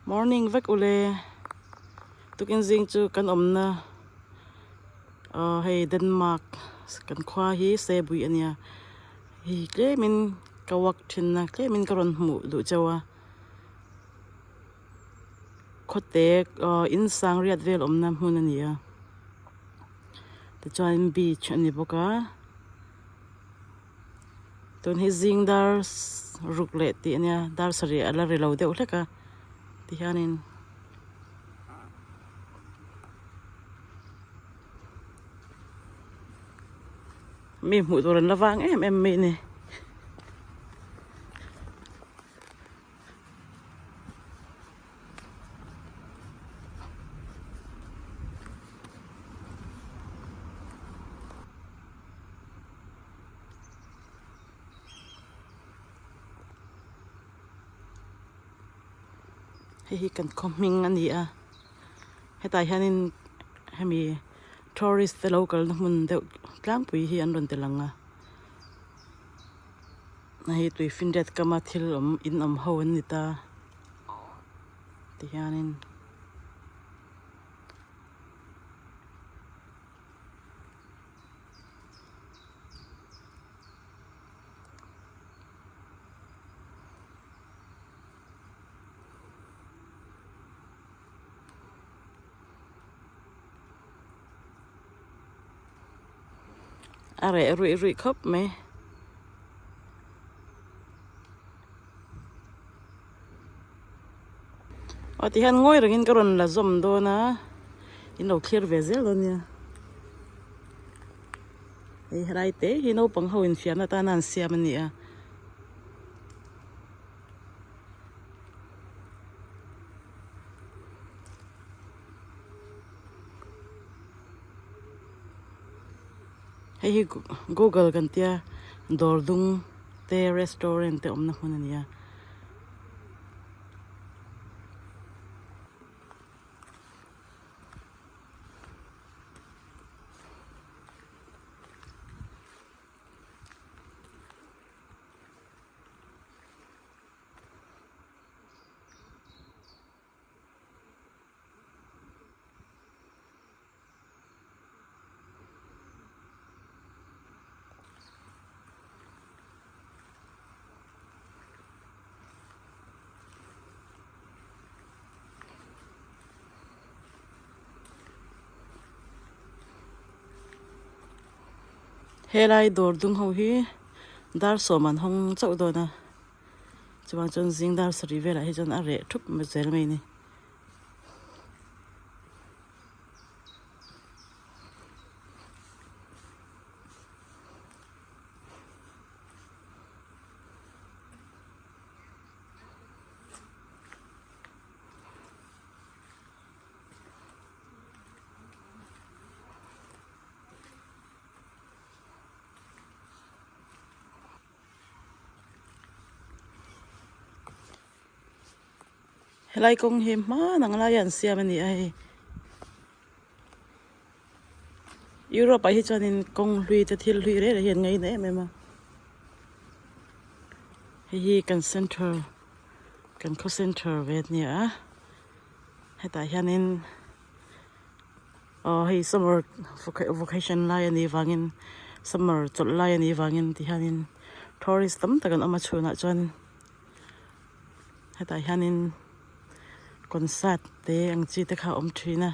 Morning vek ule tukin zing chu kan awmna aw hei Denmark kan khua hi Sebui a nia hei tlemin ka walk thin a tlemin ka rawn hmuh duh chauh a khawte aw in sang riat vel awmna hmun a ni a tichuan beach a ni bawk a. Tun hi zing dar ruk leh tih ania dar sarih a la ri lo deuh hlek a tihianin mi hmuh tur an la vang em em mai a ni. Hei hi kan khaw hming a ni a hetah hianin hemi tourist te lo kalna hmun deuh tlangpui hi an rawn ti lang a hei tui finriat kama thil awm in awm ho an ni ta tihianin. A reh ruih ruih khawp mai. Aw tihian ngawi rengin ka rawn la zawm dawn a in lo thlir ve zel dawn nia hei helai te hi naupang ho infiamna atana an siam a ni a. Hei hi google kan tia dawr dung te restaurant te awmna hmun a ni a. Helai dawr dung ho hi dar sawm an hawng chauh dawn a chuvang chuan zing dar sarih velah hi chuan a reh thup zel mai a ni. Helai kawng hi hman ang laia an siam a ni a hei Europe ah hi chuanin kawng hlui te thil hlui reng reng hi an ngaina em em a hei hi kan central kan khaw central ve a ni a hetah hianin aw hei summer vacation lai a nih vangin summer chawlh lai a nih vangin ti hianin tourist tam tak an awm a chhunah chuan. Hetah hianin concert te ang chi te kha a awm thin a.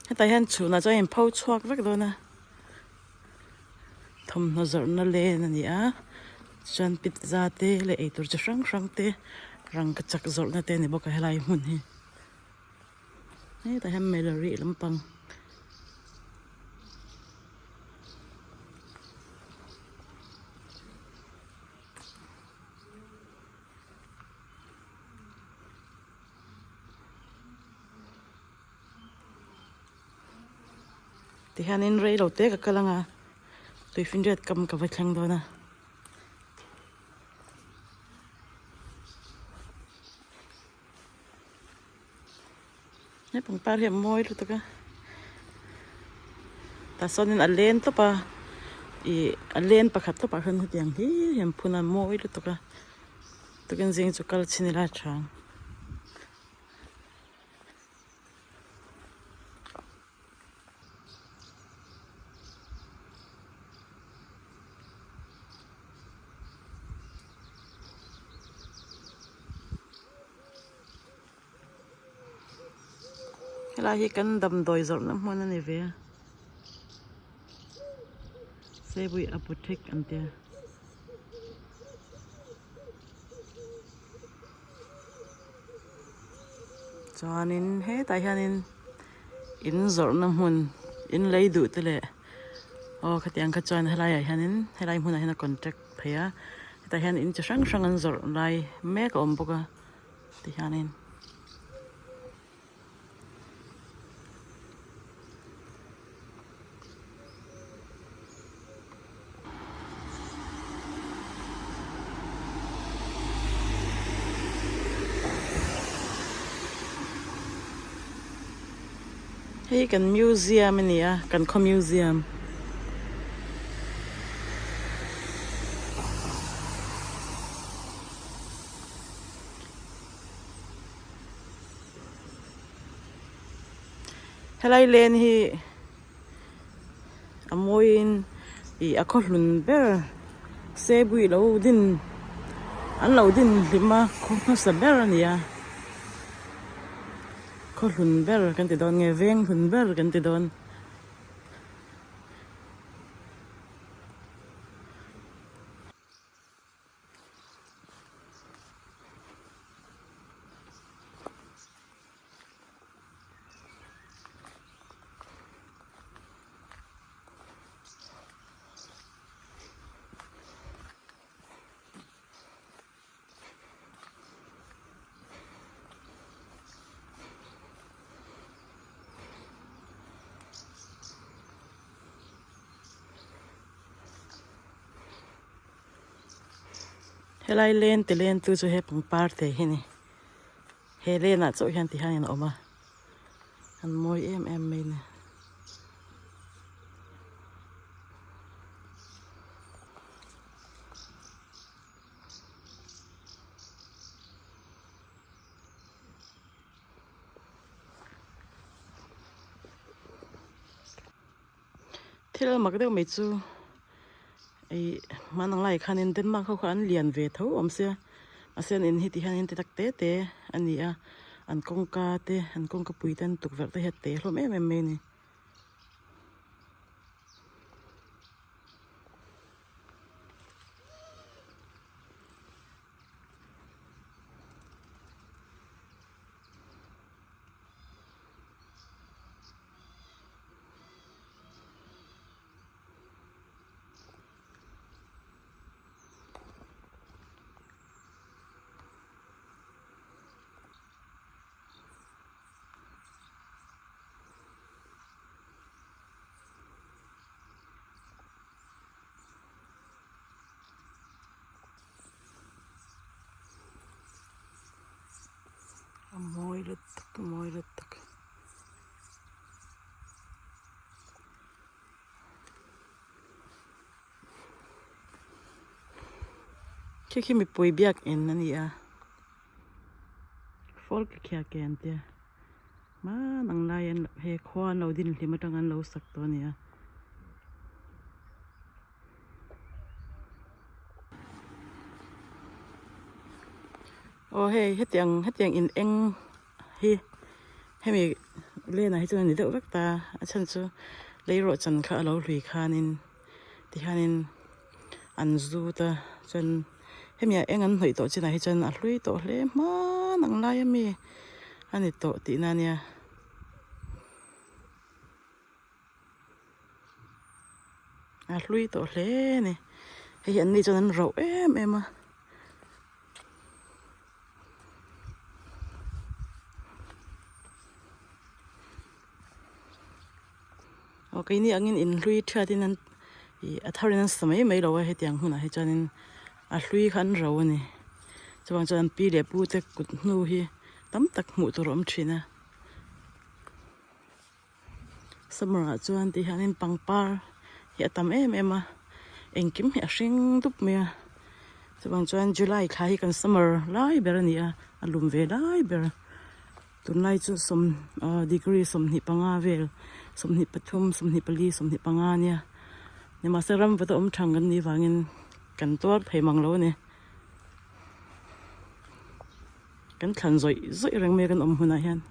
Hetah hian chhunah chuan in pho chhuak vek dawn a thawmhnaw zawrhna len a ni a chuan pizza te leh eitur chi hrang hrang te rangkachak zawrhna te a ni bawk a helai hmun hi. Hetah hian Mallory lampang. Tihianin rei lo te ka kal ang a, tuifinriat kam ka va thleng dawn a. He pangpar hi a mawi lutuk a tah sawnin a len tawp a ih a len pakhat tawpah khan hetiang hlir hi an phun a mawi lutuk a tukin zing chu kal chhin ila a tha ang. Helai hi kan damdawi zawrhna hmun a ni ve a Sebui Apothek an tia. Chuanin hetah hianin in zawrhna hmun in lei duh te leh aw khatiang kha chuan helaiah hianin helai hmunah hian a contract phei a hetah hian in chi hrang hrang an zawrh lai mek a awm bawk a tihianin. Hei kan museum a ni a kan khaw museum. Helai len hi a mawiin ih a khaw hlun ber sebui lo din an lo din hlim a khaw hmasa ber a ni a khaw hlun ber kan ti dawn nge veng hlun ber kan ti dawn. Helai len ti len tu chu he pangpar te hi ni he lenah chauh hian ti hian in a awm a an mawi em em mai a ni. Thil mak deuh mai chu ih hmanang lai khanin Denmark ho kha an lian ve tho awm sia mahse an in hi ti hian in ti tak te te a ni a an kawngka te an kawngka pui te an tukverh te hi a te hlawm em em mai a ni. A mawi lutuk a mawi lutuk. Khi khi mipui biak in a ni a folk khiah ke an tia hman ang lai an he khua an lo din hlim atang an lo sak tawh a ni a. Aw hei hetiang hetiang in eng hi hemi lenah hi chuan a ni deuh vek ta a chhan chu leirawh chan kha a lo hlui khanin tihianin an zut a chuan hemi a eng an hnawih tawh chinah hi chuan a hlui tawh hle hman ang lai ami a ni tawh tihna a nia. A hlui tawh hle a ni. Hei hi an ni chuan an rauh em em a. Aw keini angin in hlui thiatin an ih a tharin an sa mai mai lo a hetiang hunah hi chuanin a hlui kha an ro a ni. Chuvang chuan an pi leh pu te kut hnu hi tam tak hmuh tur a awm thin a. Summer ah chuan ti hianin pangpar hi a tam em em a engkim hi a hring dup mai a chuvang chuan July thla hi kan summer lai ber a ni a a lum ve lai ber tunlai chu sawm ah degree 25 vel 23 24 25 a nia nimahse ram vata awm thang kan nih vangin kan tuar thei mang lo a ni kan thlan zawih zawih reng mai a kan awm hunah hian.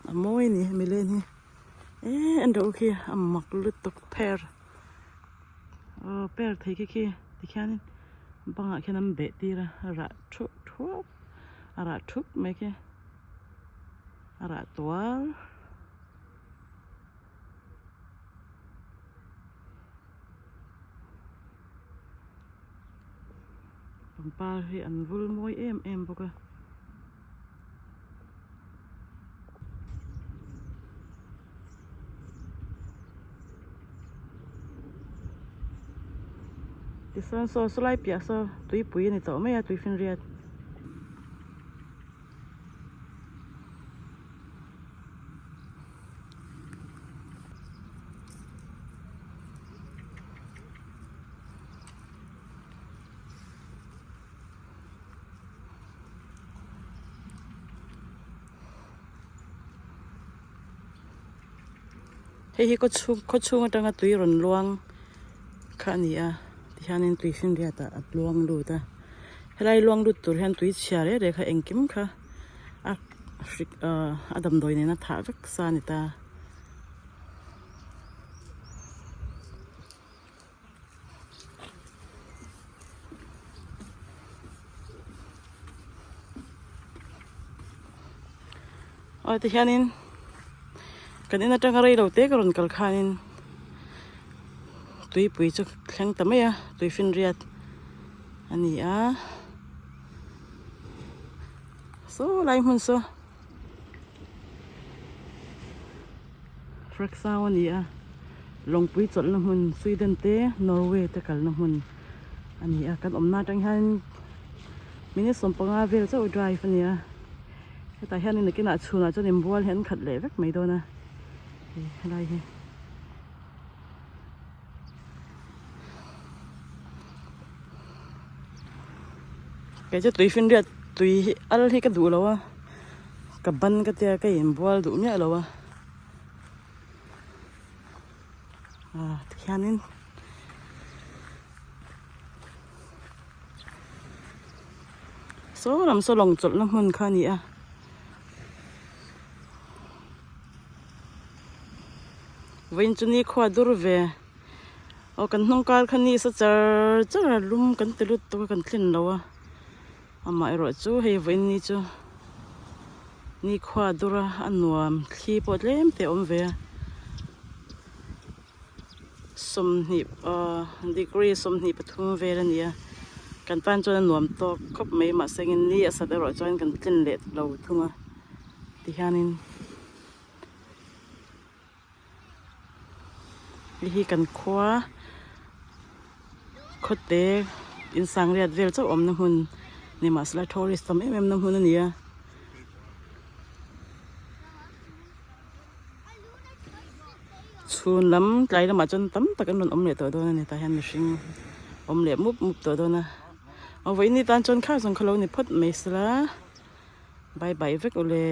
A mawi a ni hemi len hi eh an reuh khi a mak lutuk per aw per thei khi khi tikhianin bangah khian an beh tir a a rah thup thup a rah thup mai khi a rah tual. Pangpar hi an vul mawi em em bawk a. Tichuan saw sawlai piah saw tuipui a ni tawh mai a tuifinriat. Hei hi khaw chhung khaw chhung atanga tui rawn luang kha a ni a tihianin tui finriat ah a luang lut a helai luang lut tur hian tui chhia reh reh kha engkim kha a hrik ahh a damdawi nena thah vek sa a ni ta. Aw tihianin kan in atanga rei lo te ka rawn kal khanin tuipui chu thleng ta mai a tui finriat a ni a saw lai hmun saw. Fraksau a ni a, lawngpui chawlhna hmun Sweden te Norway te kalna hmun a ni a, kan awmna atang hian minute 15 vel chauh drive a ni a, hetah hian nakinah chhunah chuan inbual hi an khat leh vek mai dawn a, hei helai hi. Kei chu tui finriat tui hi al hi ka duh lo a ka ban ka tia ka inbual duh miah lo a ah tikhianin saw lam saw lawng chawlhna hmun kha a ni a. Vawiin chu ni khua dur ve aw kan hnung kar kha ni sa char char a lum kan ti lut tawk a kan tlin lo a amah erawh chu hei vawiin ni chu ni khua dur a a nuam thli pawh tlem te a awm ve a 20 ahh degree 23 vel a ni a kan tan chuan a nuam tawk khawp mai mahse engin ni a sat erawh chuan kan tlin leh lo thung a tihianin. Hei hi kan khua khawte insang riat vel chauh awmna hmun ni mahsela tourist tam em em na hmun a ni a. Chhun lam tlai lamah chuan tam tak an rawn awm leh tawh dawn a ni tah hian mihring awm leh mup mup tawh dawn a aw vawiin ni tan chuan khar zawng kha lo ni phawt mai sela bye bye vek ule.